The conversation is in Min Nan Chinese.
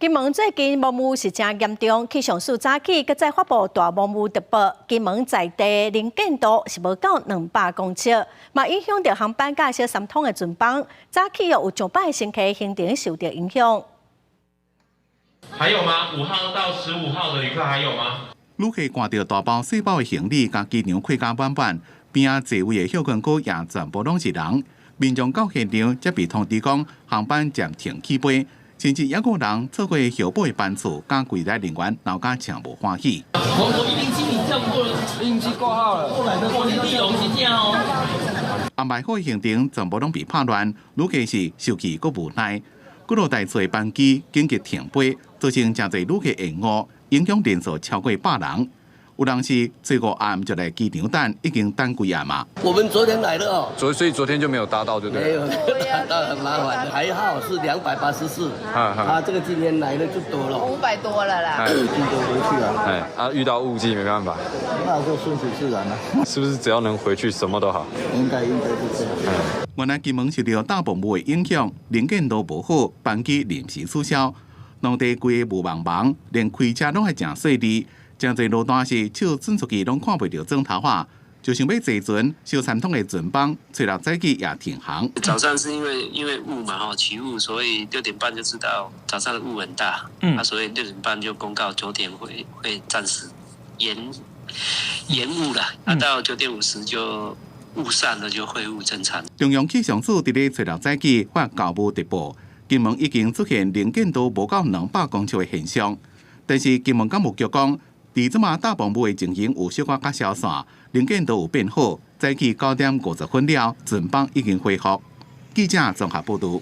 金門最近毛霧是誠嚴重，氣象署早起閣再發布大毛霧特報。金門在地能見度是無夠200公尺，嘛影響著航班佮小三通的船班。早起又有上百乘客行程受著影響。還有嗎？5號到15號的旅客還有嗎？旅客掛著大包細包的行李，共機場開甲滿滿，邊仔座位的歇睏閣也全部攏是人。民眾到現場才被通知講航班暫停起飛。甚至猶閣有人錯過候補的班次，佮櫃台人員鬧甲誠無歡喜。我107你跳過了，107掛號了，後來的我是地龍是這樣哦。安排好的行程全部攏被拍亂，旅客是受氣閣無奈。幾落台次的班機緊急停飛，造成誠濟旅客延誤，影響人數超過百人。有人是初五暗就來機場等，已經等規暗嘛。我們昨天來的哦，所以昨天就沒有搭到，對不對？沒有搭到，很麻煩。還好是284，他這個今天來的就多了，500多了啦。今天回去啊。哎，啊，遇到霧季沒辦法，那就順其自然了。是不是只要能回去，什麼都好？應該是這樣。原來金門受著大薄霧的影響，能見度無好，班機臨時取消，當地規个霧茫茫，連開車攏愛誠細膩。誠濟路段是手伸出去攏看袂著轉頭仔，就想欲坐船，小三通的船班，初六早起也停航。早上是因為霧嘛，吼起霧，所以6點半就知道早上的霧很大，啊，所以6點半就公告9點會暫時延誤了，啊，到9點50就霧散了，就恢復正常。中央氣象署佇咧初六早起發厚霧特報，金門已經出現能見度無夠200公尺的現象，但是金門港務局講，佇這馬大薄霧的情形有小可較消散，能見度有變好，早起9點50分了，船班已經恢復。記者綜合報導。